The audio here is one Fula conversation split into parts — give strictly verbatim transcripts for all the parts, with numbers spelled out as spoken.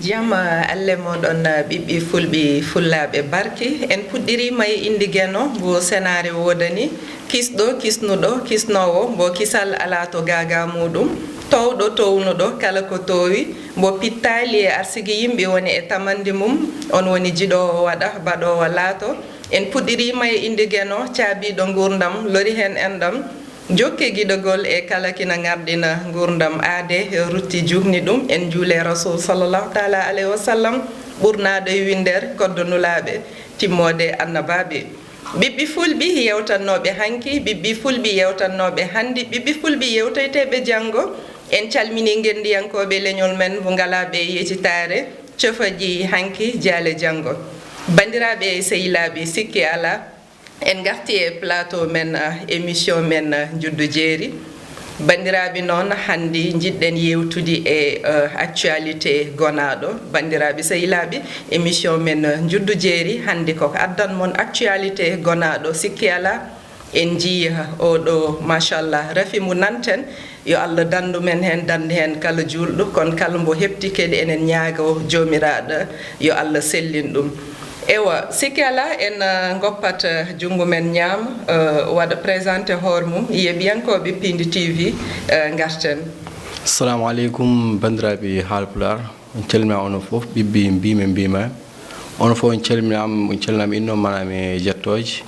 Jam, eh, Allah e moɗon, eh, ɓiɓɓi fulɓi fullaaɓe barki. En puɗɗiriima e innde Geno, mbo senaare woodani, kisɗo, kisnuɗo, kisnoowo, mbo kisal alaa to gaagaa muuɗum, toowɗo, toownuɗo, kala ko toowi, mbo pittaali e arsigi yimɓe woni e tamande mum, on woni jiɗoowo waɗa, baɗoowo laato. En puɗɗiriima e innde Geno, caabiiɗo nguurndam, lori heen enɗam, jokke giɗogol e kala kina ŋarɗina nguurndam aade, rutti juhni ɗum. En njuule Rasul sallallahu taala alayhi wa sallam, ɓurnaaɗo e winnder, koddo nulaaɓe, timmoode annabaaɓe. Ɓiɓɓi fulɓi yewtannooɓe hanki, ɓiɓɓi fulɓi yewtannooɓe hanndi, ɓiɓɓi fulɓi yewtoyteeɓe janngo. En calminii ngenndiyankooɓe leñol men mo ngalaa ɓe yecitaare, cofaji hanki, jaale janngo. Banndiraaɓe e sehilaaɓe, sikki alaa, en ngarti e plateau men, ah, émission men, ah, Njuddu Jeeri. Banndiraaɓe noon, hanndi njiɗɗen yewtude e, ah, actualité gonaaɗo. Banndiraaɓe sehilaaɓe, émission men, ah, Njuddu Jeeri, hanndi ko addan mon actualité gonaaɗo, sikki alaa. En njii, ah, oɗo, machallah, rafi mo nanten. Yo Allah danndu men heen, danndu heen kala juulɗo, kono kala mbo heɓti kadi enen ñaago Joomiraaɗo, yo Allah sellin ɗum. Ewa, sikki alaa en, eh, ngoppat, eh, junngo men ñaamo, eh, waɗa présenté hoore mum, yeeɓiyankooɓe Pindi T V, eh, ngarten. Assalamu aleykum, banndiraaɓe Haalpulaar. On calminaa onon fof, ɓiɓɓe mbiimi mbiima. Onon fof on calminaama, on calminaama inno maanaam e jettooje.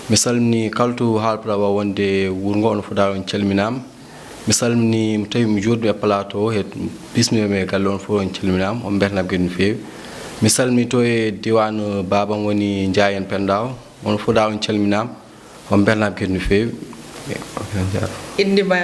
Mi salminii kala to Haalpulaar waawi wonde wuro ngo, onon fof dal on calminaama. Mi salminii mo tawi mi jooɗii e plateau o, he bismiɗo mi e galle, onon fof on calminaama, on mbeltanaama kadi no feewi. Mi salminii to e diiwaan baaba am woni Njaayen Pendaw, onon fof dal on calminaama. On mbelnaama kadi no feewi. Ok, on njaaraama. Innde ma?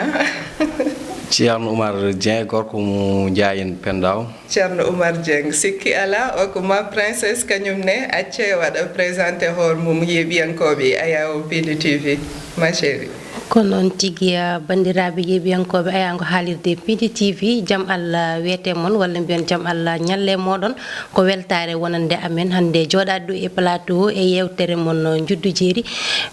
Ceerno Oumar Dieng, gorko mo Njaayen Pendaw. Ceerno Oumar Dieng, sikki alaa, o ko ma princesse, kañum ne, accee waɗa présenté hoore mum, yeeɓiyankooɓe Ayaawo Pindi T V, ma chérie. Ko noon tigi, ah, banndiraaɓe yeeɓiyankooɓe Ayaango Haalirde Pindi T V, jam Allah wiyete mon, walla mbiyen jam Allah ñalle mooɗon. Ko weltaare wonande amen hannde jooɗaade ɗo e plateau e yeewtere mon, Njuddu Jeeri.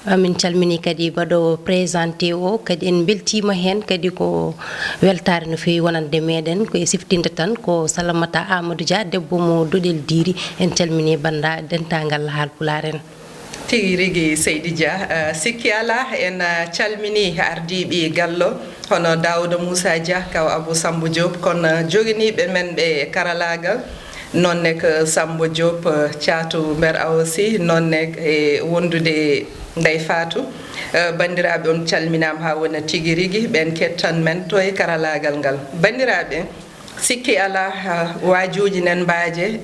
Amin calmini kadi baɗoowo présenté o, kadi en mbeltiima heen, kadi ko weltaare no feewi wonande meɗen. Ko e siftinde tan ko Salamata Amadou Dia, debbo mo Doɗel Diiri. En calmini bannda dentaangal Haalpulaar en. Tigi rigi, Seydi Dia, eh, sikki alaa, en, eh, calminii ardiiɓe gallo, hono Daouda Moussa Dia, kaw Abou Samba Diop, kono, eh, joginiiɓe men ɓe karalaagal, noon ne ko Samba Diop, eh, caatu Mbeer Awa Sy, noon ne e wondude Ndey Fatou. Eh, banndiraaɓe, on calminaama haa wona tigi rigi, ɓeen kettan men to e karalaagal ngal. Banndiraaɓe, sikki alaa, ha, waajuuji nen mbaaje,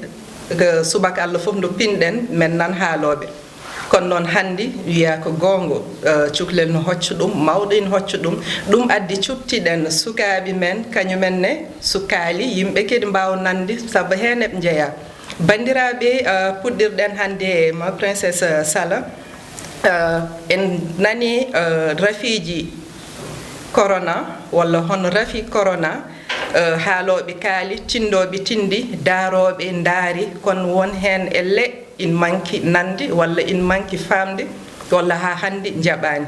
ko subaka Allah fof ndo pinɗen, men nan haalooɓe. Kono noon hannde wiyaa ko goonga, eh, cukalel no hocca ɗum, mawɗo ina hocca ɗum. Ɗum addi cuɓtiɗen sukaaɓe men, kañumen ne, sukaali, yimɓe kadi mbaawa nande, sabu heen eɓe njeyaa. Banndiraaɓe, eh, puɗɗirɗen hannde e ma Princesse Sala. Eh, en nani, eh, rafiiji corona, walla hono rafi corona, eh, haalooɓe kaali, tinndooɓe tinndi, daarooɓe ndaari, kono won heen e le in manki nande, walla in manki faamde, walla haa hannde njaɓaani.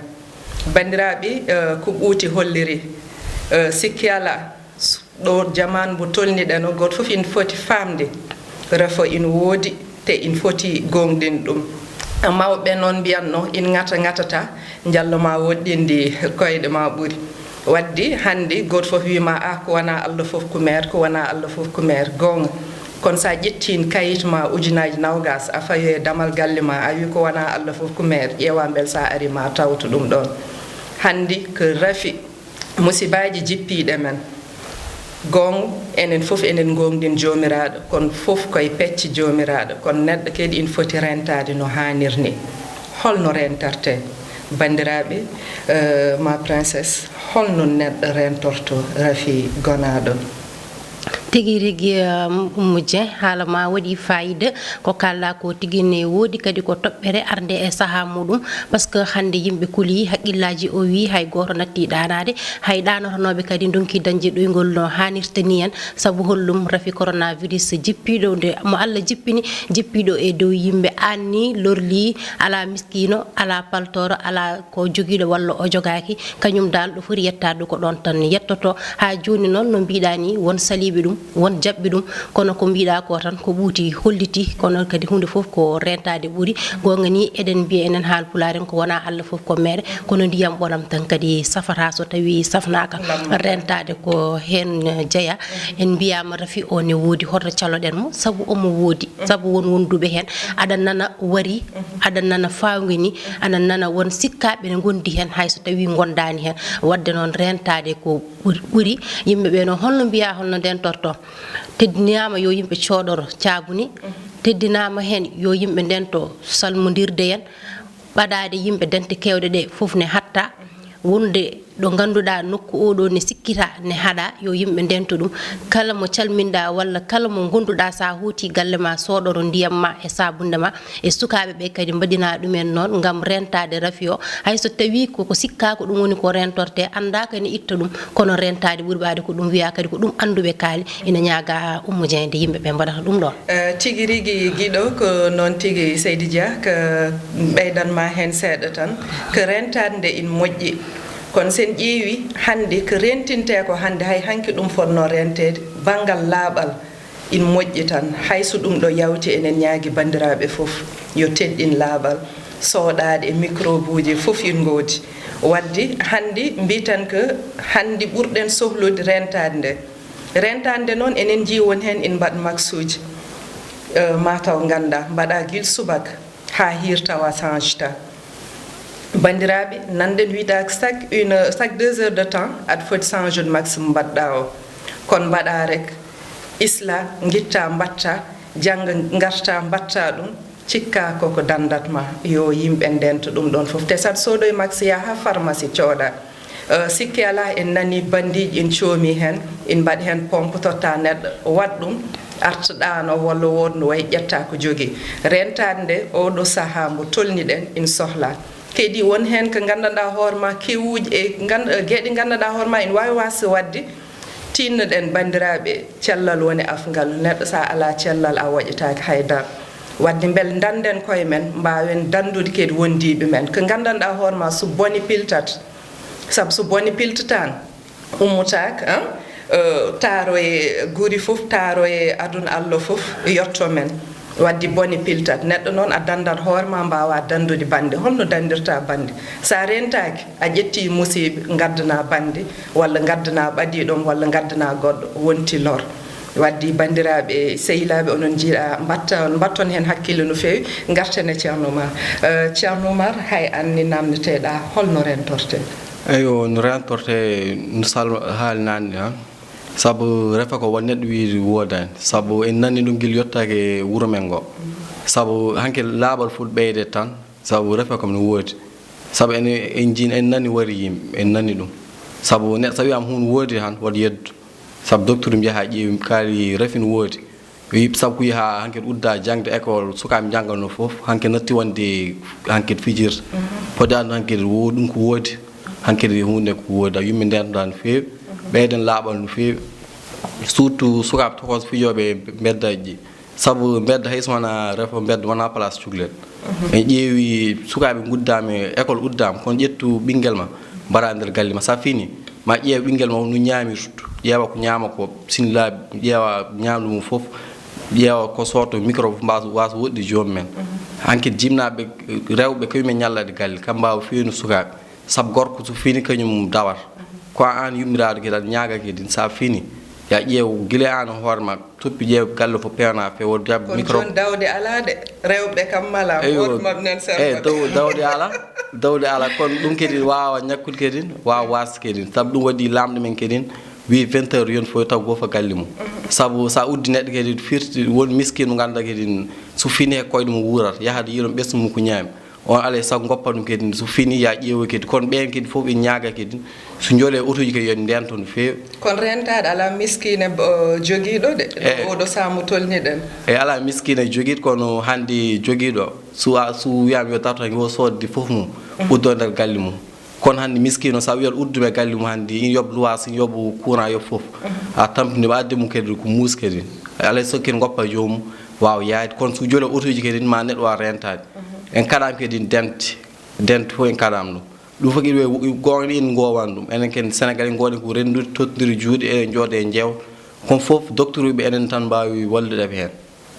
Banndiraaɓe, eh, ko ɓuuti holliri, eh, sikki alaa, s-, ɗo jamaanu mbo tolniɗen o, gooto fof ina foti faamde rafo ina woodi, te ina foti goongɗin ɗum. Mawɓe noon mbiyatno, in ŋata ŋatata, njalla ma woɗɗinde koyɗe ma ɓuri. Wadde hannde gooto fof wii ma, "Ah, ko wonaa Allah fof ko meer, ko wonaa Allah fof ko meer." Goonga. Kono so a ƴettii kayit ma ujunaaji noogaas, a fayo e damal galle ma, a wii, "Ko wonaa Allah fof ko meer." Ƴeewa mbele so a arii ma tawto ɗum ɗoon. Hannde ko rafi musibaaji jippiiɗe men. Goonga, enen fof enen ngoongɗin Joomiraaɗo, kono fof koye pecce Joomiraaɗo, kono neɗɗo kadi ina foti rentaade no haanir ni. Holno rentortee? Banndiraaɓe, eh, ma princesse, holno neɗɗo rentorto rafi gonaaɗo? Tigi rigi, um, Oumou Dieng, haala ma waɗi fayida. Ko kalla ko tigi ne woodi, kadi ko toɓɓere arde e saha muɗum, parce que hannde yimɓe kuli, haqqillaaji o wi hay gooto natti ɗaanaade, hay ɗaanotonooɓe kadi ndonki dañde ɗoyngol no haanirta ni en. Sabu hollum? Rafi coronavirus jippiiɗo nde mo Allah jippini, jippiiɗo e dow yimɓe, aan ni lorli, alaa miskiino, alaa paltooro, alaa ko jogiiɗo walla o jogaaki, kañum dal ɗo foti yettaade ɗo ko ɗoon tan yettoto. Haa jooni noon, no mbiɗa ni, won saliiɓe ɗum, won jaɓɓe ɗum, kono ko mbiɗa ko tan ko ɓuuti holliti, kono kadi huunde fof ko rentaade ɓuri. Goonga ni, eɗen mbiya enen Haalpulaar en ko wona Allah fof ko meere, kono ndiyam ɓoram tan kadi safata so tawi safnaaka. Rentaade ko heen jeya. En mbiyama Rafi o ne woodi, hoto caloɗen mo, sabu omo woodi, sabu won wonduɓe heen, aɗa nana wari, aɗa nana fawngi ni, aɗa nana won sikkaaɓe ne ngondi heen, hay so tawi ngondaani heen. Wadde noon, rentaade ko ɓuri, ɓuri. Yimɓe ɓe noon, holno mbiya, holno ndentorto? Teddinama yo yimɓe cooɗoro caabuni, teddinama heen yo yimɓe ndento salmondirde en, ɓadaade yimɓe dente keewɗe ɗe fof ne hatta. Wonde ɗo ngannduɗaa nokku oɗo ne sikkita, ne haɗa, yo yimɓe ndento ɗum. Kala mo calminɗa walla kala mo ngonduɗa, sa hooti galle ma, sooɗoro ndiyam ma e sabunde ma, e sukaaɓe ɓe kadi mbaɗina ɗumen noon ngam rentaade Rafi o. Hay so tawi ko, ko sikka ko ɗum woni ko rentorte, annda ko ene itta ɗum, kono rentaade ɓuri ɓaade ko ɗum wiya kadi ko ɗum annduɓe kaali. Ina ñaaga Oumou Dieng nde yimɓe ɓe mbaɗata ɗum ɗon. Eh, tigi rigi giɗo, ko noon tigi Seydi Dia, ko ɓeydan ma heen seeɗa tan, ko rentaade nde ina moƴƴi. Kono sen ƴeewi hannde ko rentinte ko hannde, hay hanki ɗum fotno renteede, banngal laaɓal ina moƴƴi tan. Hay so ɗum ɗo yawti, enen ñaagi banndiraaɓe fof yo teɗɗin laaɓal, sooɗaaɗe e microbe uji fof ina ngoodi. Wadde hannde mbitan ko hannde ɓurɗen sohlude rentaade nde. Rentaade nde noon, enen njii won heen ina mbaɗ maksuuji, eh, mataw ngannda mbaɗa gil subaka haa hiir tawa changeta. Banndiraaɓe, nanɗen wiyda chaque une, chaque deux heures de temps, aɗa foti changeude max mo mbaɗɗa o. Kono mbaɗa rek, isla, ngitta, mbatta, jannga, ngarta, mbatta ɗum, cikka koko dandat ma. Yo yimɓe ndento ɗum ɗon fof. Te saɗa soodoy max, yaha pharmacie cooda. Eh, sikke alaa, en nani bandiiji ina coomi heen, ina mbaɗi heen pompe, totta neɗɗo, waɗ ɗum, arta ɗaano walla wooda no wayi, ƴetta ko jogii. Rentaade nde, oɗo sahaa mbo tolniɗen, ina sohla. Kadi won heen ko nganndanɗaa hoore ma, kewuuji e ngannd-, eh, geɗe nganndanɗaa hoore ma ina waawi waasde waɗde. Tinnoɗen banndiraaɓe, cellal woni afngal. Neɗɗo sa alaa cellal, a woƴataake hay dara. Wadde mbele ndannden koye men, mbaawen danndude kadi wondiiɓe men. Ko nganndanɗaa hoore ma, so boni piltat, sabu so boni piltataano, ummataake, ah, eh, taaro e guri fof, taaro e aduna Allah fof, yotto men. Wadde boni piltat. Neɗɗo noon a danndat hoore ma, mbaawa danndude bannde. Holno danndirta bannde? Sa rentaaki, a ƴetti musiiɓe, ngaddana bannde, walla ngaddana ɓadiiɗo, walla ngaddana goɗɗo, wonti lor. Wadde banndiraaɓe, sehilaaɓe, onon njiiɗa mbatta, mbatton heen hakkille no feewi, ngarten e Ceerno Oumar. Eh, Ceerno Oumar, hay an ni namneteɗa, holno rentorte? Eyo, no rentorte, no Sal haali naane ni, han. Sabu refa ko won neɗɗo wiide woodani. Sabu en nani ɗum gila yottaaki e wuro men ngo. Sabu hanke laaɓal ful ɓeyde tan. Sabu refa ko no woodi. Sabu en, en jin, en nani wari yimɓe, en nani ɗum. Sabu neɗɗo, sabu wiyama hun woodi han, waɗa yeddu. Sabu docteur mi yaha ƴeewi, kaali refi no woodi. Wi sabu ko yaha hanke udda jangde école, sukaaɓe njannganno fof, hanke natti wonde hanke fijirde. Podaani hanke wo-, ɗum ko woodi, hanke hunde ko woodi. A yummi nden ɗan no feewi, ɓeyden laaɓal no feewi. Surtout sukaaɓe tokoso fijooɓe e mbeddaji ɗi. Sabu mbedda hay so wona refa mbedda wona place cuklet. En ƴeewi sukaaɓe nguddaama e école uddaama, kono ƴettu ɓinngel ma, mbaɗa nder galle ma. Sa fini, ma ƴeew ɓinngel ma no ñaamirta, ƴeewa ko ñaama ko, sin laabi, ƴeewa ñamdu mum fof, ƴeewa ko sooto microbe fof mbasa, wasa woɗɗi joomum en. Hanki jimnaaɓe rewɓe ko yumen ñallade galle, kam mbaawa feewnu sukaaɓe. Sabu gorko so fini kañum dawata. Ko an yummiraaɗo kadi aɗa ñaaga kadi, sa fini, ya ƴeew gila an hoore ma, toppi ƴeew galle fof peewna feewi, woto jaɓ microbe. Kono jooni dawde alaa de, rewɓe kam mala, woto maɓɓe nan. Eyi, daw-, dawde alaa, dawde alaa, kono ɗum kadi waawa ñakkude kadi, waawa waasde kadi, sabu ɗum waɗi laamɗo men kadi, wi vingt heures yon fof taw gooto fof galle mum. Sabu sa uddi neɗɗo kadi firti, won miskin mo ngannduɗaa kadi, so fini e koyɗe mum wuurata, yahata yiiron ɓesngu mum ko ñaami. On alaa e sago goppa ɗum kadi, so fini ya ƴeewo kadi. Kono ɓeen kadi fof ɓe ñaaga kadi, so njoolee otoji kadi yo ndento no feewi. Kono rentaaɗo alaa miskiina bo-, jogiiɗo de, e, oɗo saamu tolniɗen. E alaa miskiina jogiiɗo, kono hannde jogiiɗo, so a, so wiyaama yo darto tan, yo soodde fof mum, mhm, uddo nder galle mum. Kono hannde miskiino, so a wiyat udduɓe galle mum hannde, ina yoɓ luwaas, ina yoɓ courant, yoɓ fof. Mhm. A tampini ɓe, adde mum kadi ko muus kadi. Alaa e sago kadi goppa joomum waawa yaade. Kono so jole otoji kadi, ma neɗɗo waawa rentaade. Mhm. En kaɗaama kadi dente, dente fof en kaɗaama ɗum. Ɗum fof kadi ɓe goonga en ngoowani ɗum. Enen kadi Senegal en ngoowani ko renndude, tottondiri juuɗe, eɗen njooɗe e njeewa. Kono fof docteur ɓe enen tan mbaawi wallude ɓe heen.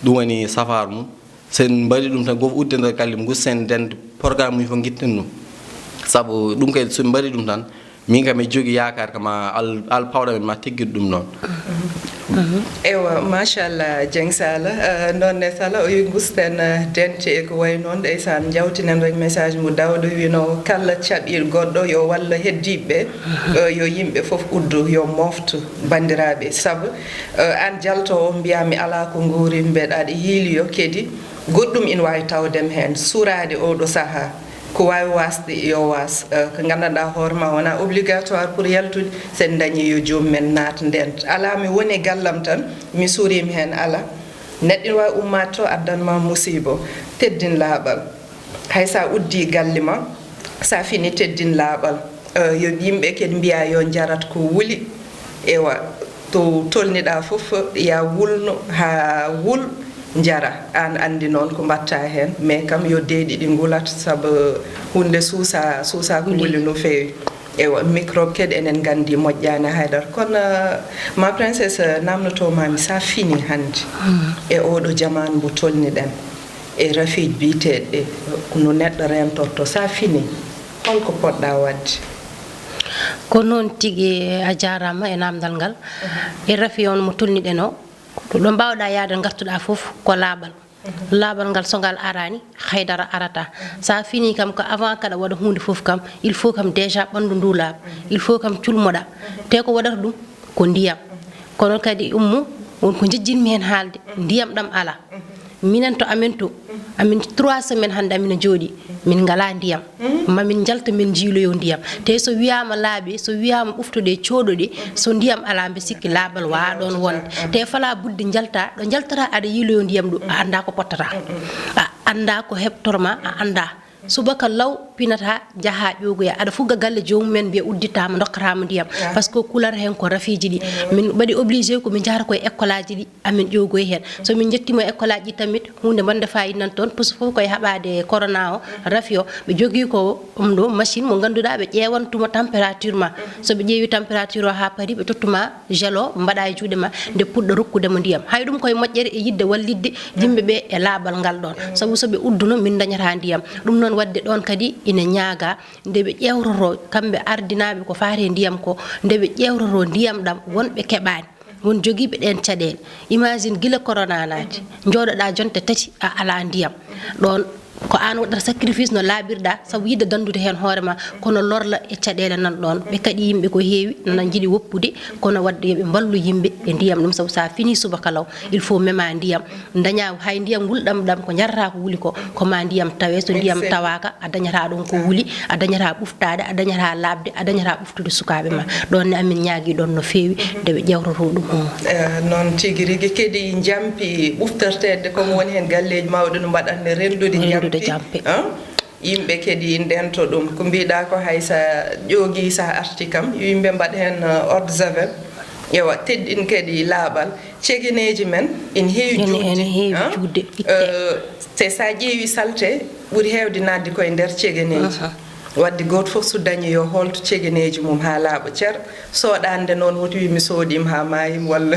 Ɗum woni safaara mum. So en mbaɗii ɗum tan, gooto udde nder galle mum, so en ndent programme uji fof, ngitten ɗum. Sabu ɗum kadi, so en mbaɗii ɗum tan, min kam, mi jogii yaakaar kam, ma Al-, Al pawɗam en, ma teggit ɗum noon. Ewa, machallah, Dieng Sala. Eh, noon ne, Sala, o wi ngusten, eh, dente e ko wayi noon. Ndeysaan, njawtinen rek message mo Daawda, wino kala caɓiiɗo goɗɗo yo wallu heddiiɓe ɓe, eh, yo yimɓe fof uddu, yo mooftu banndiraaɓe. Sabu Eh, aan jaltoowo, mbiyaa mi alaa ko nguurin, mbeɗa aɗa yiiliyo kadi, goɗɗum ina waawi tawde mi heen, suuraade oo ɗoo sahaa. Ko waawi waasde, yo waas. Eh, ko nganndanɗaa hoore ma, wonaa obligatoire pour yaltude, so en ndañii yo joom men naat ndent. Alaa mi woni e gallam tan, mi suuriima heen, alaa. Neɗɗo ina waawi ummaade to, addan ma musiibo. Teddin laaɓal. Hay so a uddii galle ma, so a fini, teddin laaɓal. Eh, yo yimɓe kadi mbiya yo njarat ko wuli. Ewa, to tolniɗaa fof, ya wulno haa wul, njara. Aan anndi noon ko mbaɗta heen, mais kam yo deeɗi ɗi ngulat, sabu huunde suusa, suusa ko wuli no feewi. Ewa, microbe kadi enen nganndi moƴƴaani haydara. Kono, eh, ma princesse, eh, naamnotoo ma mi, so a fini hannde e oo ɗoo jamaanu mbo tolniɗen, e rafiiji biyeteeɗi ɗi, no neɗɗo reentorto, so a fini, holko poɗɗaa waɗde? Ko noon tigi, a jaaraama e naamndal ngal. Mhm. E rafi on mo tolniɗen o, ko ɗo mbaawɗaa yahde, ngartuɗaa fof ko laaɓal. Mhm. Laaɓal ngal, so ngal araani, haydara arataa. Mhm. So a fini kam, ko avant kaɗa waɗa huunde fof kam, il faut kam déjà ɓanndu ndu laaɓa. Mhm. Il faut kam culmoɗaa. Mhm. Te ko waɗata ɗum ko ndiyam. Mhm. Kono kadi, Ummu, won ko njejjinmi heen haalde, mhm, ndiyam ɗam alaa. Mhm. Minen to amen to, amin trois semaines hannde amin jooɗii, min ngalaa ndiyam. Mhm. Ma min njalta, min njiiloyo ndiyam. Te so wiyaama laaɓi, so wiyaama ɓuftoɗe, cooɗoɗe, so ndiyam alaa, mbe sikki laaɓal waawaa ɗoon wonde. Te falaa buddi njaltaa, ɗo njaltataa aɗa yiiloyo ndiyam ɗo, a anndaa ko pottataa. A anndaa ko heɓtor ma, a anndaa. Subaka law pinataa, njahaa ƴoogoyaa. Aɗa fugga galle joomum en, mbiya udditaama, ndokkataama ndiyam. Ah. Parce que kulata heen ko rafiiji ɗi. Mhm. Min mbaɗi obligé ko min njahata koye école aji ɗi, amin ƴoogoya heen. So min njettiima e école aji ɗi tamit, huunde mbaɗnde fayida nan toon, puso fof koye haɓaade corona o, rafi o. Ɓe jogii ko ɗum ɗo machine mo ngannduɗaa ɓe ƴeewantuma température ma. Mhm. So ɓe ƴeewi température o haa paari, ɓe tottuma gel o, mbaɗa e juuɗe ma, nde puɗɗo rokkude mo ndiyam. Hay ɗum koye moƴƴere e yiɗde wallitde yimɓe ɓe e laaɓal ngal ɗoon. Mhm. Sabu so ɓe udduno, min ndañataa ndiyam. Ɗum noon waɗde ɗoon kadi ina ñaagaa nde ɓe ƴeewtotoo, kamɓe ardinaaɓe ko faati e ndiyam ko, nde ɓe ƴeewtotoo ndiyam ɗam, won ɓe keɓaani, won jogiiɓe ɗeen caɗeele. Imagine, gila corona naati, njooɗoɗaa jonte tati, a alaa ndiyam. Ɗoon ko aan waɗata sacrifice no laaɓirɗaa, sabu yiɗde danndude heen hoore ma, kono lorla e caɗeele nan ɗoon. Ɓe kaɗi yimɓe ko heewi, nana njiɗi woppude, kono waɗde yo ɓe mballu yimɓe e ndiyam ɗum, sabu so a finii subaka law, il faut mema ndiyam. Dañaa hay ndiyam ngulɗam ɗam ko njarata ko wuli ko, ko ma ndiyam tawe. So ndiyam tawaaka, a dañataa ɗoon ko wuli, a dañataa ɓuftaade, a dañataa laaɓde, a dañataa ɓuftude sukaaɓe ma. Ɗoon ne amin ñaagii ɗoon no feewi, nde ɓe ƴeewtotoo ɗum o. Eh, noon tigi rigi. Kadi njampi ɓuftorteeɗe, ko woni heen galleeji mawɗe no mbaɗatnoo renndude njampi, ah? Yimɓe kadi ndento ɗum. Ko mbiɗa ko, hay so ƴoogi, so arti kam, yimɓe mbaɗa heen, eh, eau de javel. Ewa, teddin kadi laaɓal. Cegeneeji men ina heewi juutde, ina heewi juutde, itte. Eh, te so a ƴeewi, salte ɓuri heewde naatde koye nder cegeneeji. Aha. Waɗde gooto fof so dañi yo hoolto cegeneeji mum haa laaɓa cer. Sooɗaande noon, woto wi mi soodiima haa maayimi walla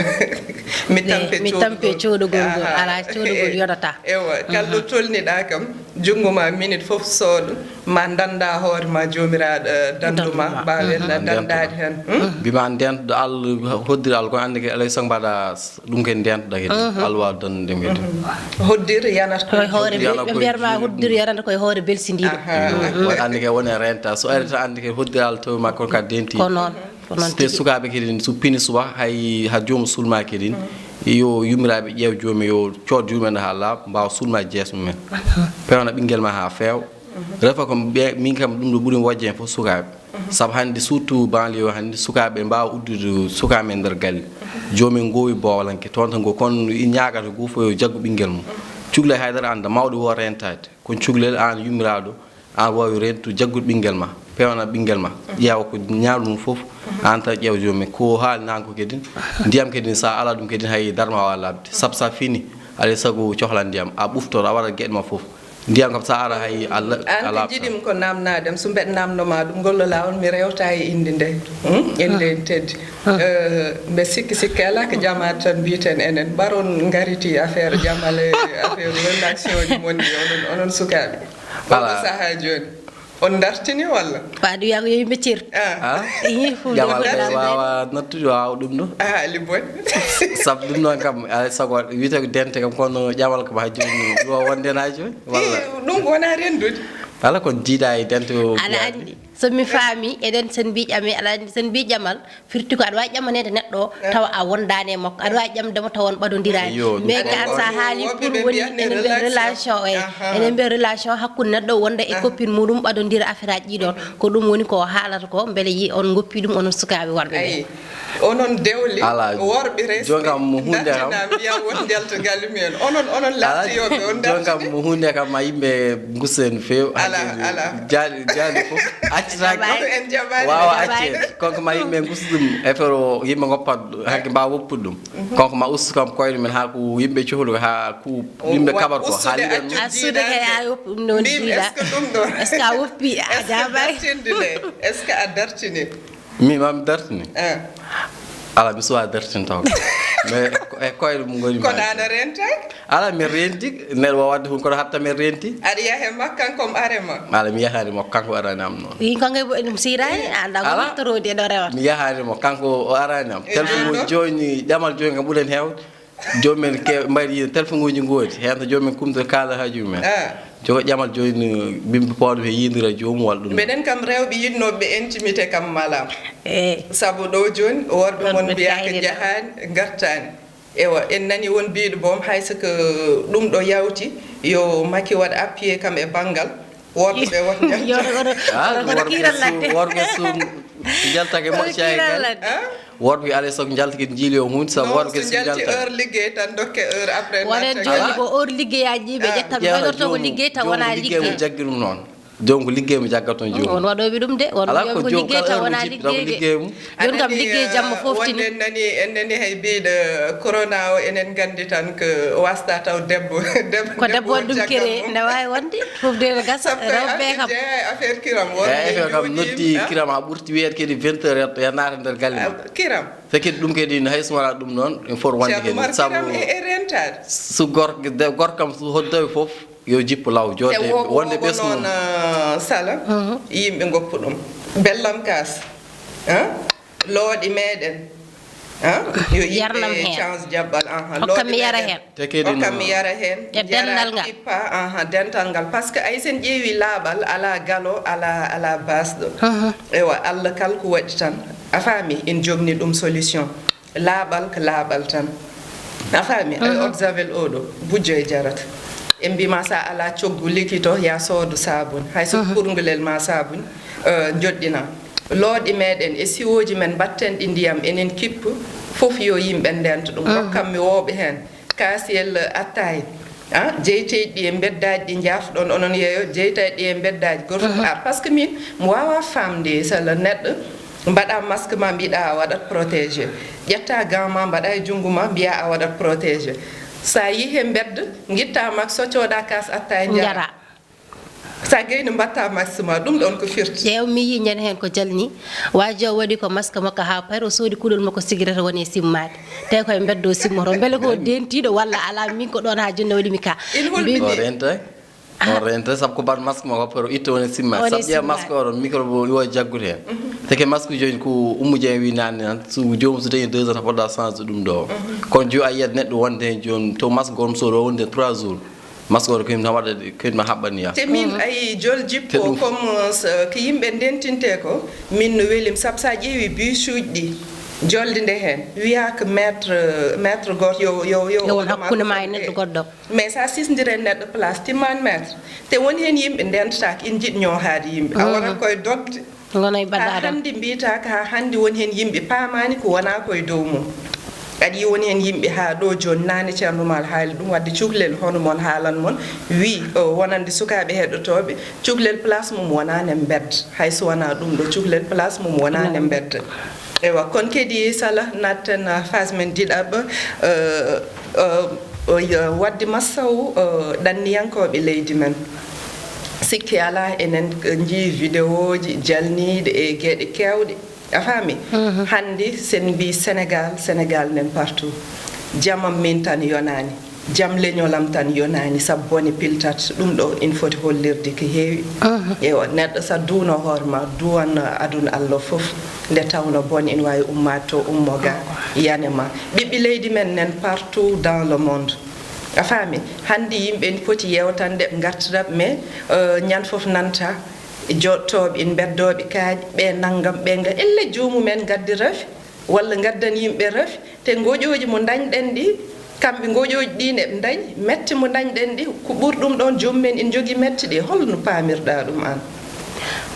mi tampe, mi tampe coodogol ngol. Aha. Alaa, coodogol yonataa. Ewa, kala ɗo tolniɗaa kam, junngo ma minute fof soodo, ma dannda hoore ma Joomiraaɗo, eh, danndu ma, mbaawen danndaade heen. Hmm? Mbima ndentɗo Allah, hoddiri Allah, kono anndi kadi alaa e sago mbaɗa s-, ɗum kadi ndentɗa kadi. Mhm. Allah waawi danndude ɗum kadi. Mhm. Hoddir yanata koye hoore, ɓe mbiyata ma hoddir yanata koye hoore belsindiiɗo. Aha. Won anndi kadi woni e renta. So ari tan anndi kadi hoddiri Allah tawi ma kono ka denti. Ko noon, ko noon tigi. Te sukaaɓe kadi so pini suba hay ha joomum sulma kadi. Yo yummiraaɓe ƴeew joomum, yo cood joomum en haa laaɓa, mbaawa sulma jees mum en. Aha. Pewna ɓinngel ma haa feewa. Refa ko ɓe, min kam ɗum ɗo ɓuri wojje en fof sukaaɓe. Sabu hannde surtout banlieue o hannde sukaaɓe mbaawa uddude sukaaɓe men nder galle. Joomen ngoowi boolanke toon tan ngo kono i ñaagata goo fof yo jaggu ɓinngel mum. Cuklel haydara annda mawɗo wo rentaade. Kono cuklel aan yummiraaɗo aan waawi rentu jaggude ɓinngel ma, peewna ɓinngel ma. Ƴeewa ko ñaamdu mum fof aan tan ƴeew joomen. Ko haali naan ko kadi ndiyam kadi so a alaa ɗum kadi hay darma waawa laaɓde. Sabu so a fini alay sago cohla ndiyam a ɓuftoto a waɗat geɗe ma fof. Ndiyam kam so a ara hay Allah an ko alaa jiɗim ko namnaadem so mbeɗa namno ma ɗum ngollo laawol mi rewta e inde nde. Hmm? Inde en teddi. Eh, mbe sikki sikki alaa ko jamaade tan mbiten enen mbaron ngariti affaire jamal e affaire relation ji mon ɗi onon onon sukaaɓe. Oɗo sahaa jooni on dartini walla? Paadu yago yo yimɓe cer. Ah. Jamal kay wawa nattude wawa ɗum ɗo. Ah, ali bon. Sabu ɗum noon kam alay sago wiyete ko dente kam kono ƴamal kam ha jooni ɗo wonde hen ha jooni walla? Ɗum ko wona rendude. Ala kon jiiɗa e dente o ala andi. So mi faami eɗen sen mbi ƴame aɗa andi sen mbi ƴamal firti ko aɗa wawi ƴamaneede neɗɗo o tawa a wondaani e makko aɗa wawi ƴamde mo tawa on ɓadondiraani mais ka an sa haali pour woni ene mbiya relation o e ene mbiya relation hakkunde neɗɗo o wonda e coppine muɗum ɓadondira affaire aji ɗiɗon ko ɗum woni ko haalata ko beele yi on goppi ɗum onon sukaaɓe worɓe ɓe. Onon dewli worɓe resde jonka mo hunde kam mbiya won njalta galle mumen onon onon lattiyoɓe on jonka mo hunde kam ma yimɓe gussen few ala ala jaali jaali fof accitaki en jaɓani wawa accede konko ma yimɓe gussa ɗum affaire o yimɓe goppat hanke mbawa woppude ɗum konko ma ustu kam koyɗe men ha ko yimɓe cohluɓe ha ko yimɓe kaɓat ko haaliɗen assude kay a woppi ɗum noon jiiɗa est ce que a woppi a jaɓani est ce que a dartini Min ma mi dartini. Ala mi suwa dartini taw. Mais e koyɗe mum ngoni. Kono ana renta? Ala mi renti neɗɗo wawa wadde hun kono hatta mi renti. Aɗa yaha e makka kanko omo arema? Ala mi yahani mo kanko arani am noon. Wi kanko e ɗum sirani anda ko wittorodi e ɗo rewa. Mi yahani mo kanko o arani am. Téléphone mo joni ƴamal joni kam ɓuren hewde. Joomumen ke mbayri yiide téléphone uji ngoodi heen to joomumen kumto kaala haaju mumen jogo ƴamal jooni bimbi pawɗo he yiidira joomum walla ɗum mbeɗen kam rewɓe yiɗnooɓe ɓe intimité kam mala sabu ɗo jooni worɓe mon mbiyaka jahaani ngartaani ewa en nani won biiɗo boom hay so ko ɗum ɗo yawti yo makki waɗ appuyé kam e banngal Worɓe ɓe won jaltugol. Worɓe suum jaltake moƴƴa e gal. Worɓe alay sago jaltake jiili o hunde sabu worɓe so jalti heure liggey tan dokke heure après. Wonen joni ko heure liggeyaji ɓe ƴetta ɓe ɓeɗorto ko liggey tan wona liggey. Jaggi ɗum noon. Jom ko liggey mo jaggaton jom. On waɗoɓe ɗum de on ala ko jom liggey tan wona liggey de. Joni kam liggey jamma fof tini. Wonde en nani en nani hay biiɗo corona o enen gandi tan ko wasta taw debbo debbo ko debbo waɗi ɗum kere ne wawi wonde. Fofde ene gasa rewɓe kam affaire kiram won affaire kam noddi kiram ha ɓurti wiyat kadi vingt heures ya naata nder galle ma kiram te kadi ɗum kadi ne hay so wona ɗum noon il faut wonde kadi sabu e rentade so gorko gorko kam so hoddoɓe foof yo jippo law jodde wonde ɓesgu mum sala yimɓe goppu ɗum bellam kas looɗi meɗen yo yimɓe chance jabbal hokkammi yara hen te kadi hokkammi yara hen e dental ngal ippa dental ngal par ce que ay sen ƴeewi laaɓal ala galo ala ala basɗo ewa allah kala ko waɗi tan a faami en jogni ɗum solution laaɓal ko laaɓal tan a faami ay eau de javel oɗo bujjo e jarata en mbima sa ala coggu likito ya soodo sabun hay so kurgulel ma sabun joɗɗina looɗe meɗen e siwooji men mbatten ɗi ndiyam enen kippu fof yo yimɓe ndento ɗum rokkam mi wooɓe heen kaasiyel attaye a jeyteeɗi ɗi e mbeddaji ɗi jafɗon onon yeeyo jeyteeɗi ɗi e mbeddaji goto fof ar par ce que min mi wawa famde sala neɗɗo mbaɗa masque ma mbiɗa a waɗat protégé ƴetta gant ma mbaɗa e junngo ma mbiya a waɗat protégé sa yihe mbedda guitta mak soccoɗa kas attaye jara sa gayni mbatta masque ma ɗum ɗon ko firti ƴeew mi yi ñande heen ko jalni waajo waɗi ko masque makko ha pari o soodi kuɗol makko sigrata woni e simmaade tawi koye mbeddo simmoto beele ko dentiɗo walla ala min ko ɗon ha jonni waɗi mi ka o renta sabu ko bat masque makko pari o itta woni simma sabu ƴeewa masque oɗon microbe o iwa jaggude heen teke masque joni ko ummu jeen wi nanni tan so joomum so dañi deux heures poɗɗa change ɗum ɗo kono jo a yiyat neɗɗo wonde heen joni to masque goto soɗo wonde trois jours masque oto ko yimɓe tan waɗa ko yimɓe haɓɓani ya te min ayi jol jippo comme ko yimɓe ndentinte ko min no welim sabu sa ƴeewi bisuji ɗi Jolde nde heen, wiyaa ko mètre, mètre gooto yo, yo, yo. Yo won hakkunde ma e neɗɗo goɗɗo. Mais so a sisndire neɗɗo place, timmaani mètre. Te won heen yimɓe ndentataake, ina njiɗ ñoohaade yimɓe. A waɗat koye dogde. Ngona e ɓadaɗo. Haa hannde mbiyata ko haa hannde won heen yimɓe paamaani ko wonaa ko e dow mum. Kadi won heen yimɓe haa ɗo jooni, naane Ceerno Maal haali ɗum, waɗde cukalel hono mon haalan mon, wi, o, wonande sukaaɓe heɗotooɓe, cukalel place mum wonaa ne mbedda. Hay so wonaa ɗum ɗo, cukalel place mum wonaa ne mbedda. Ewa, kono kadi sala natten, ah, phase men diɗaɓo, eh, eh, o, yo, waɗde massawu, eh, ɗanniyankooɓe leydi men. Sikki alaa, enen njii vidéoji jalniiɗi e geɗe keewɗe. A faami? Hannde sen mbii Sénégal, Sénégal nen partout. Jamam min tan yonaani. Jam leñolam tan yonaani, sabu bone piltat. Ɗum ɗo ina foti hollirde ko heewi. Ewa, neɗɗo so a duuno hoore ma, duwan aduna Allah fof. Nde tawno bone ina waawi ummaade to, ummo ga, yane ma. Ɓiɓɓe leydi men nen partout dans le monde. A faami? Hannde yimɓe ina poti yeewtande, ngartira, mais, euh, ñande fof nanta jooɗotooɓe ina mbeddooɓe kaaƴe, ɓe nanngam, ɓe nga, elle joomum en ngaddi rafi, walla ngaddan yimɓe rafi, te ngoƴooji mo ndañɗen ɗi, kamɓe ngoƴooji ɗi ne ɓe ndañi, mette mo ndañɗen ɗi, ko ɓuri ɗum ɗoon joomum en ina njogii mette ɗe, hol no paamirɗaa ɗum aan?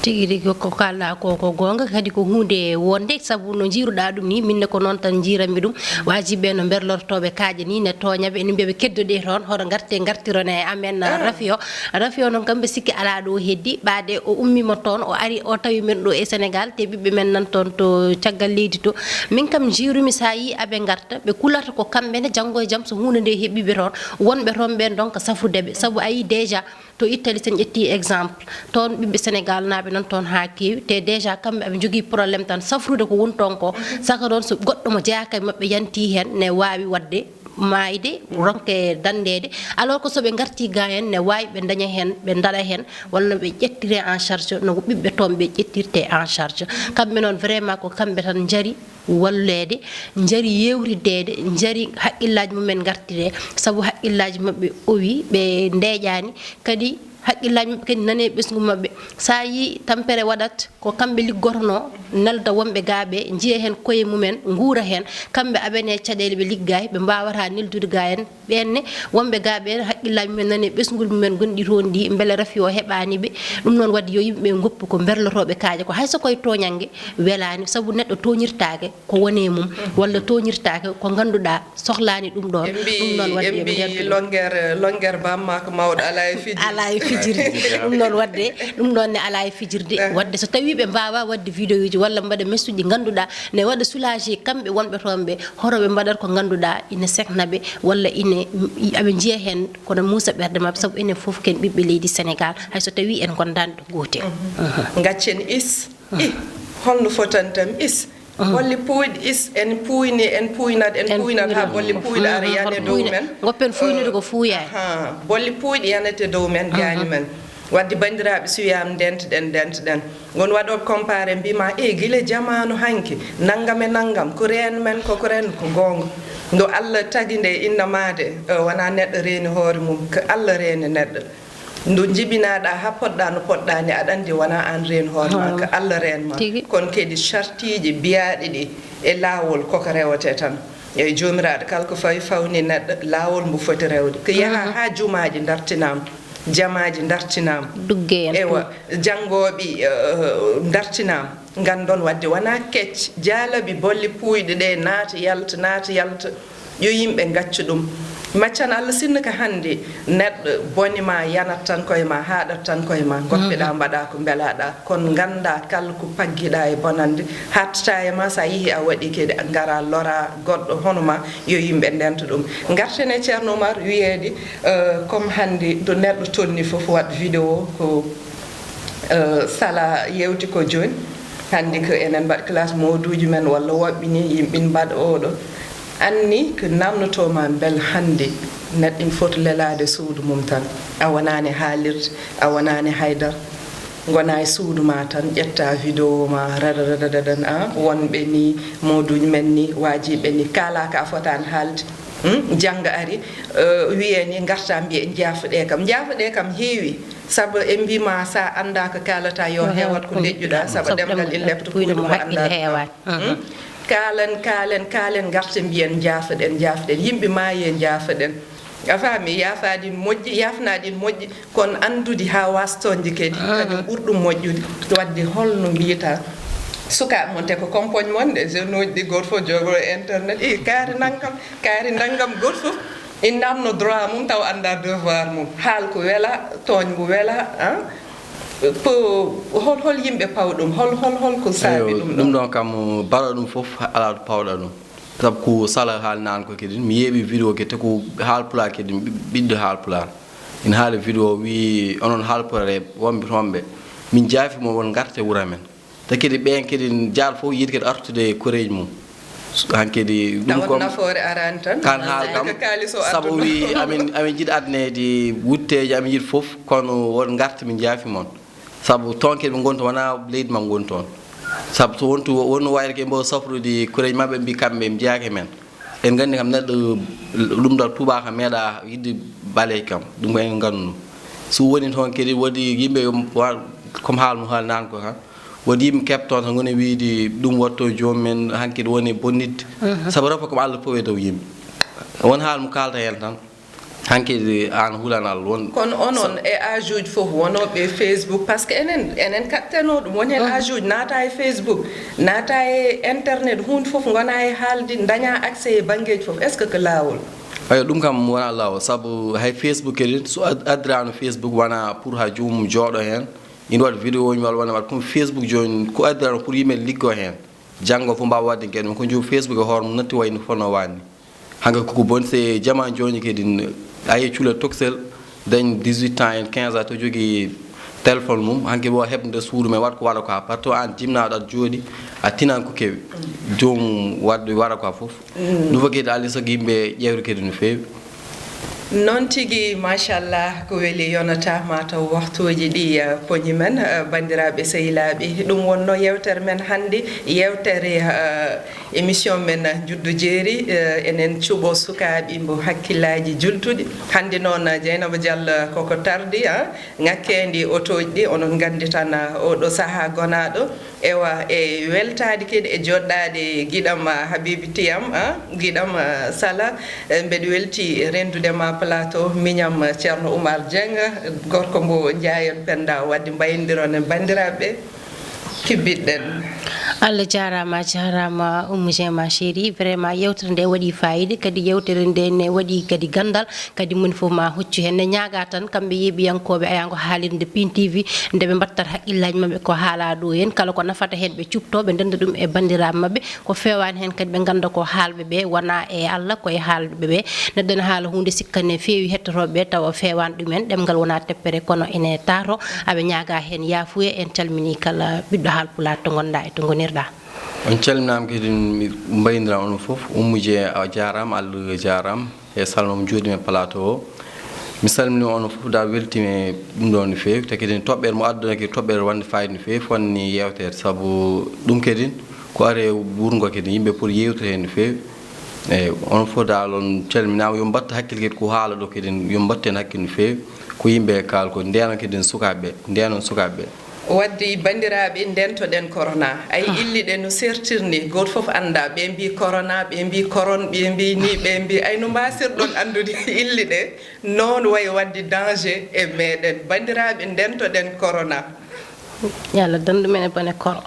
Tigi rigi ko kalɗaa ko, ko goonga, kadi ko huunde wonde, sabu no njiiruɗaa ɗum ni, min ne ko noon tan njiiranmi ɗum. Waajiɓe no mberlortooɓe kaaƴe ni, ne tooña ɓe, ene mbiya ɓe keddoɗee toon, hoto ngarte, ngartiron e amen, ah, rafi o. Rafi o noon kam, mbe sikki alaa ɗo heddi, ɓaade o ummiima toon, o ari, o tawi men ɗo e Sénégal, te ɓiɓɓe men nan toon to caggal leydi to. Min kam njiirumi, so a yii aɓe ngarta, ɓe kulata ko kamɓe ne, janngo e jam so huunde nde heɓii ɓe toon, wonɓe toon ɓeen donc safrude ɓe. Sabu a yii déjà, to Italie, sen ƴetti exemple, toon ɓiɓɓe Sénégal naaɓe nan toon haa keewi, te déjà kamɓe aɓe njogii problème tan safrude ko woni toon ko, saka noon so goɗɗo mo jeyaaka e maɓɓe yanti heen ne waawi waɗde maayde, ronke danndeede, alors que so ɓe ngarti ga heen ne waawi ɓe ndaña heen, ɓe ndaɗa heen, walla ɓe ƴettire en charge no ko ɓiɓɓe toon ɓe ƴettirte en charge. Kamɓe noon vraiment ko kamɓe tan njari walleede, njari yeewrideede, njari haqqillaaji mumen ngartire, sabu haqqillaaji maɓɓe owi, ɓe ndeeƴaani, kadi haqqillaaji maɓɓe kadi nane ɓesngu maɓɓe. So a yii tampere waɗat, ko kamɓe liggotonoo, nelda wonɓe gaa ɓe, njiya heen koye mumen, nguura heen, kamɓe aɓene caɗeele ɓe liggaay, ɓe mbaawataa neldude gaa en, ɓeen ne, wonɓe gaa ɓeen, haqqillaaji mumen nane ɓesngol mumen gonɗi toon ɗi, mbele rafi o heɓaani ɓe. Ɗum noon waɗi yo yimɓe ɓe ngoppu ko mberlotooɓe kaaƴe ko, hay so koye tooñannge welaani, sabu neɗɗo tooñirtaake ko woni e mum, walla tooñirtaake ko ngannduɗaa sohlaani ɗum ɗoon. Ɗum noon waɗi yo ɓe ngartu ɗum. Longueur, longueur bammaako mawɗo alaa e fijirde. Alaa e fijirde. Ɗum noon waɗde, ɗum noon ne alaa e fijirde. Eh. Waɗde so tawii ɓe mbaawaa waɗde vidéo uji walla mbaɗa message ɗi ngannduɗaa ne waɗa soulager kamɓe wonɓe toon ɓe, hoto ɓe mbaɗat ko ngannduɗaa ina sekna ɓe, walla ine, aɓe njiya heen kono muusa ɓerɗe maɓɓe, sabu enen fof ken ɓiɓɓe leydi Sénégal, hay so tawii en ngondaani ɗo gootel. Mhm. Ngaccen is, ih, holno fotantam is, bolle puuyɗe is, en puuyni, en puuynat, en puuynat haa bolle puuyɗe ara yane dow men. Ngoppen fuuynude ko fuuyaani. Aha, bolle puuyɗe yanete dow men, jaani men. Waɗde banndiraaɓe, suyaam ndentɗen, ndentɗen. Ngon waɗooɓe comparé, mbima, "E, gila jamaanu hanki, nanngam e nanngam, ko reen men, ko ko reen, ko goonga." Ndo Allah tagi nde innamaade, eh, wonaa neɗɗo reeni hoore mum, ko Allah reeni neɗɗo. Ndo njibinaɗaa haa poɗɗaa no poɗɗaa ni, aɗa anndi wonaa aan reen hoore ma, ko Allah reen ma. Tigi. Kono kadi sartiiji biyaaɗi ɗi e laawol koko rewete tan. Eyi, Joomiraaɗo kala ko fawi fawni neɗɗo, laawol mbo foti rewde. Ko yaha haa jumaaji ndartinaama. Jamaaji ndartinaama. Dugge en. Ewa, janngooɓe, eh, ndartinaama. Nganndon waɗde wonaa kec, jaalabi bolle puuyɗe ɗe naata, yalta, naata, yalta. Yo yimɓe ngaccu ɗum. Maccan Allah, sinno ko hannde neɗɗo boni ma, yanat tan koye ma, haaɗat tan koye ma, ngoppeɗaa, mbaɗaa ko mbelaɗaa. Kono nganndaa kala ko paggiɗaa e bonannde, haaɗtataa e ma, so a yehii a waɗii kadi, ngara lora goɗɗo hono ma, yo yimɓe ndento ɗum. Ngarten e Ceerno Umar wiyeede, eh, comme hannde ɗo neɗɗo tolni fof waɗ vidéo ko, eh, sala yewti ko jooni. Hannde ko enen mbaɗ classe moduuji men walla woɓɓe ni yimɓe mbaɗ oɗo. Anni ko namnotoo ma mbel hannde neɗɗo ina foti lelaade suudu mum tan. A wonaani haalirde, a wonaani haydara. Ngona e suudu ma tan, ƴetta vidéo ma, rada, rada, rada, a, wonɓe ni, moduuji men ni, waajiɓe ni, kaala ka a fotaani haalde. Hmm? Jannga ari, eh, wiye ni, ngarta mbiye, "Njaafuɗe kam." Njaafuɗe kam heewi, sabu e mbi ma, sa annda ko kaalata, yo heewat ko deƴƴuɗa, sabu ɗemngal ina lepta puyɗo mo haqqille heewaani. Hmm? Kaalen, kaalen, kaalen, ngarten mbiyen njaafoɗen, njaafoɗen. Yimɓe maayii njaafoɗen. A faami, yaafaade ina moƴƴi, yaafnaade ina moƴƴi, kono anndude haa waas tooñde kadi, kañum ɓuri ɗum moƴƴude. Waɗde hol no mbiyata sukaaɓe mon, te ko compagne mon de, jeune uji ɗi, gooto fof jogoo internet, i kaari nanngam, kaari nanngam, gooto fof ina naamno droit mum taw anndaa devoir mum. Haal ko wela, tooñ mbo wela, ah. Ko hol, hol yimɓe paw ɗum? Hol, hol, hol ko saabi ɗum ɗon? Ɗum ɗon kam, baɗo ɗum fof alaa to pawɗa ɗum. Sabu ko Sala haali naan ko kadi, mi yeeɓi vidéo ke, te ko Haalpulaar kadi, ɓi-, ɓiɗɗo Haalpulaar. Ina haali vidéo, wii, "Onon Haalpulaar e wonɓe toon ɓe, min njaafi mo, won ngarte wuro men." Te kadi ɓeen kadi jaal fof yiɗi kadi artude koreeji mum. Han kadi ɗum tawa ko nafoore araani tan. Kan haal kam, ko kaalis o sabu adduno. Wii, "Amin, amin njiɗi adneede wutteeji, amin njiɗi fof, kono won ngarte min njaafi mon." Sabu toon kadi ɓe ngoni toon, wonaa leydi makko ngoni toon. Sabu so wontu, wonno wayde ko ɓe mbaw safrude koreeji maɓɓe, mbi kamɓe, mi jeyaaki e men. En nganndi kam neɗɗo, ɗum ɗo tuubaako meeɗa yiɗde ɓaleejo kam. Ɗum ko en nganndi ɗum. So woni toon kadi woodi yimɓe yo wa-, comme haal mo haali naan ko kan. Woodi yimɓe keɓ toon tan ngoni wiide ɗum waɗto joomum en, han kadi woni bonnitde. Mhm. Sabu rafa ko Allah fof e dow yimɓe. Won haal mo kaalta heen tan. Hanki aan hulanal won. Kono onon e âge uji fof wonooɓe Facebook, parce que enen, enen kaɗtenoo ɗum, won heen âge uji naata e Facebook, naata e internet, huunde fof ngona e haalde, ndaña accès e banngeeji fof. Est-ce que ko laawol? Eyo, ɗum kam wona laawol, sabu hay Facebook kadi, so ad-, addiraano Facebook wona pour ha joomum jooɗo heen, ina waɗa vidéo ji walla wona waɗa, kono Facebook jooni ko addiraano pour yimɓe liggoo heen. Janngo fof mbaawa waɗde geɗe mum, ko joom Facebook e hoore mum natti wayi no fotnoo waɗde ni. Hannga koko boni, se jamaa jooni kadi, a yiyi cuulet tokosel, dañ dix-huit ans en quinze ans to jogii téléphone mum, hanki wo heɓde suudu men waɗa ko waɗa ko, par to aan jimnaaɗo aɗa jooɗi, a tinan ko kewi. Joomum waɗde waɗa ko fof. Mm. Ɗum fof kadi alaa e sago yimɓe ƴeewde kadi no feewi. Noon tigi, machallah, ko weli yonata, mataw waxtuuji ɗi, eh, poñi men, eh, banndiraaɓe sehilaaɓe. Ɗum wonno yeewtere men hannde, yeewtere, eh, émission men Njuddu Jeeri, eh, enen cuɓo sukaaɓe mbo hakkillaaji jultuɗi. Hannde noon, eh, Dieynaba Diallo koko tardi, ah, ŋakkeendi otooji ɗi, onon nganndi tan, ah, oɗo sahaa gonaaɗo. Ewa, e weltaade kadi e joɗɗaade giɗam, ah, Habibi Tiyam, ah, giɗam, ah, Sala. Eh, mbeɗa welti renndude ma plateau, miñam, ah, Ceerno Oumar Dieng, gorko mbo Njaayon Pennda, waɗde mbayindiron e banndiraaɓe ɓe, kibbiɗen. Allah jaaraama, a jaaraama, Oumou Dieng ma chérie. Vraiment, yeewtere nde waɗi faayiida, kadi yeewtere nde ne waɗi kadi ganndal. Kadi moni fof ma huccu heen. Ne ñaagaa tan kamɓe yeeɓiyankooɓe Ayaango Haalirde Pin T V, nde ɓe mbattata hakkillaaji maɓɓe ko haalaa ɗo heen, kala ko nafata heen ɓe cuɓtoo, ɓe ndennda ɗum e banndiraaɓe maɓɓe. Ko feewaani heen kadi ɓe ngannda ko haalɓe ɓe wonaa e Allah, ko e haalɓe ɓe. Neɗɗo ne haala huunde sikka ne feewi hettotooɓe ɓe, tawa feewaani ɗum en, ɗemngal wonaa teppere kono ene taato. Aɓe ñaagaa heen yaafuya, en calminii kala ɓiɗɗo Haalpulaar to ngonɗaa e to ngonirɗaa. On calminaama kadi, mi mbayindiraa onon fof, Oumou Dieng a jaaraama, Allah jaaraama. E salmam jooɗi men plateau o. Mi salmini onon fof, da weltiima e ɗum ɗo no feewi. Te kadi toɓɓere mo adduɗon kadi toɓɓere wonde fayida no feewi, fonni yeewtere. Sabu ɗum kadi ko are wurngo kadi yimɓe pour yewtira heen no feewi. Eyi, onon fof dal on calminaama. Yo mbattu hakkille kadi ko haala ɗo kadi, yo mbattu heen hakkille no feewi. Ko yimɓe kaal ko ndeenon kadi sukaaɓe ɓe, ndeenon sukaaɓe ɓe. Wadde banndiraaɓe, ndentoɗen corona. Ay, ah, ille ɗe no sertirni, gooto fof anndaa. Ɓe mbii corona, ɓe mbii koron, ɓe mbii ni, ɓe mbii, ay, no mbaasirɗon anndude ille ɗe? Noon wayi waɗde danger e meɗen. Banndiraaɓe, ndentoɗen corona. Yo Allah dandu men e bone koro.